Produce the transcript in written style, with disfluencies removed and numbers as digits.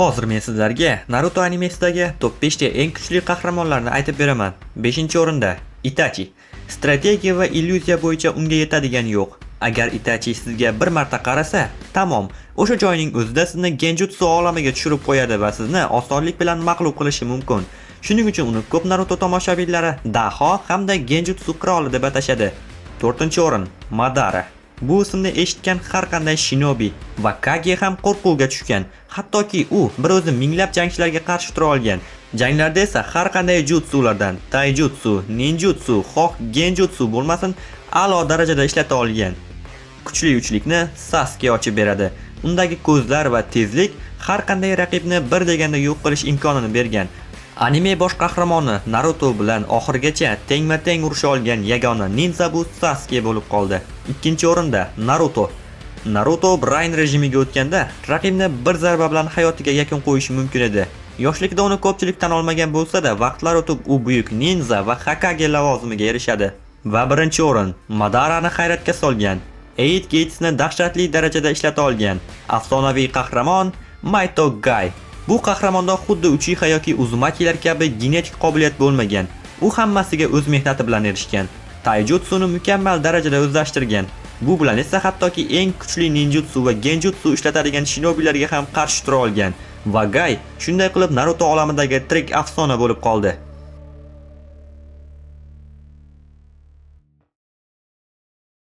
Hozir men sizlarga Naruto animesidagi top 5 ta eng kuchli qahramonlarni aytib beraman. 5-o'rinda Itachi. Strategiya va illyuziya bo'yicha unga yetadigan yo'q. Agar Itachi sizga bir marta qarasa, tamom, o'sha joyning o'zida sizni genjutsu olamiga tushirib qo'yadi va sizni osonlik bilan mag'lub qilishi mumkin. Shuning uchun uni ko'p Naruto tomoshabinlari Daho hamda genjutsu qiroli deb atashadi. 4-o'rin Madara. Bu ismni eshitgan har qanday shinobi va Kage ham qo'rquvga tushgan. Hattoki u bir o'zi minglab jangchilarga qarshi tura olgan. Janglarda esa har qanday jutsulardan, taijutsu, ninjutsu, xoh genjutsu bo'lmasin, a'lo darajada ishlata olgan. Kuchli uchlikni Sasuke ochib beradi. Undagi ko'zlar va tezlik har qanday raqibni bir deganda yo'q qilish imkonini bergan. Anime bosh qahramoni Naruto bilan oxirigacha tengma-teng urusha olgan yagona ninja bu Sasuke bo'lib qoldi. Ikkinchi o'rinda Naruto. Naruto Brain rejimiga o'tganda raqibni bir zarba bilan hayotiga yakun qo'yishi mumkin edi. Yoshligida uni ko'pchilik tan olmagan bo'lsa-da, vaqtlar o'tib u buyuk ninja va Hokage lavozimiga erishadi. Va birinchi o'rin Madarani hayratga solgan, Eight Gatesni dahshatli darajada ishlata olgan afsonaviy qahramon Maito Gai. Bu qahramonda xuddi Uchiha yoki Uzumakilar kabi genetik qobiliyat bo'lmagan. U hammasiga o'z mehnati bilan erishgan. Taijutsuni mukammal darajada o'zlashtirgan. Bu bilan esa hattoki eng kuchli ninjutsu va genjutsu ishlatadigan shinobilarga ham qarshi tura olgan. Va Gai shunday qilib Naruto olamidagi tirik afsona bo'lib qoldi.